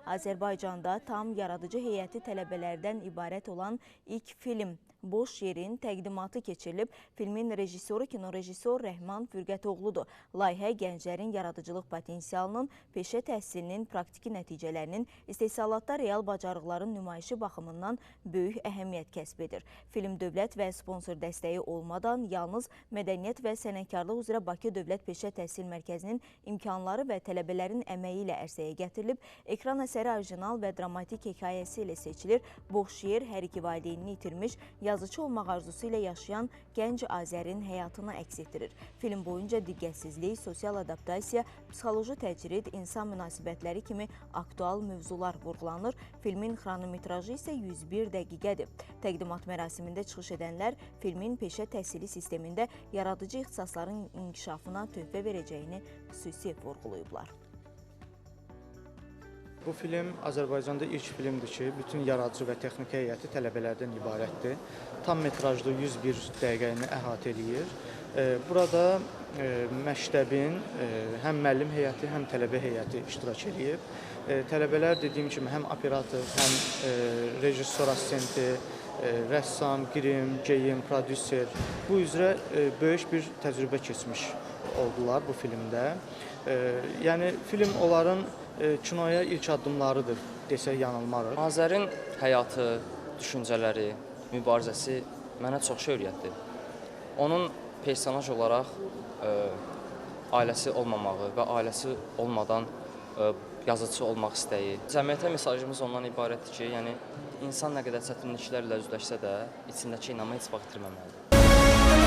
Azərbaycanda tam yaradıcı heyəti tələbələrdən ibarət olan ilk film Boş Yerin təqdimatı keçirilib. Filmin rejissoru kinorejissor Rəhman Fürqətoğludur. Layihə gənclərin yaradıcılıq potensialının, peşə təhsilinin praktiki nəticələrinin, istehsalatda real bacarıqların nümayişi baxımından böyük əhəmiyyət kəsb edir. Film dövlət və sponsor dəstəyi olmadan yalnız Mədəniyyət və Sənətkarlıq üzrə Bakı Dövlət Peşə Təhsil Mərkəzinin imkanları və tələbələrin əməyi ilə ərsəyə gətirilib. Ekran əsəri orijinal və dramatik hekayəsi ilə seçilir. Boş Yer hər iki valideynini itirmiş, yazıcı olmaq arzusu ilə yaşayan gənc Azərin həyatını əks etdirir. Film boyunca diqqətsizlik, sosial adaptasiya, psixoloji təcrid, insan münasibətləri kimi aktual mövzular vurğulanır. Filmin xronometrajı isə 101 dəqiqədir. Təqdimat mərasimində çıxış edənlər filmin peşə təhsili sistemində yaradıcı ixtisasların inkişafına töhfə verəcəyini xüsusi vurğulayıblar. Bu film Azərbaycanda ilk filmdir ki, bütün yaradıcı və texniki heyəti tələbələrdən ibarətdir. Tam metrajlı 101 dəqiqəni əhatə eləyir. Burada məktəbin həm müəllim heyəti, həm tələbə heyəti iştirak eləyib. Tələbələr dediyim kimi həm operator, həm rejissor assistenti, rəssam, grim, geyim, prodüser bu üzrə böyük bir təcrübə keçmiş oldular bu filmdə. Yəni film onların kinoya ilk addımlarıdır desək yanılmarıq. Azərin həyatı, düşüncələri, mübarizəsi mənə çox şey öyrətdi. Onun personaj olaraq ailəsi olmamağı və ailəsi olmadan yazıcı olmaq istəyi. Cəmiyyətə mesajımız ondan ibarətdir ki, yəni insan nə qədər çətinliklərlə üzləşsə də içindəki inamı heç vaxt itirməməlidir.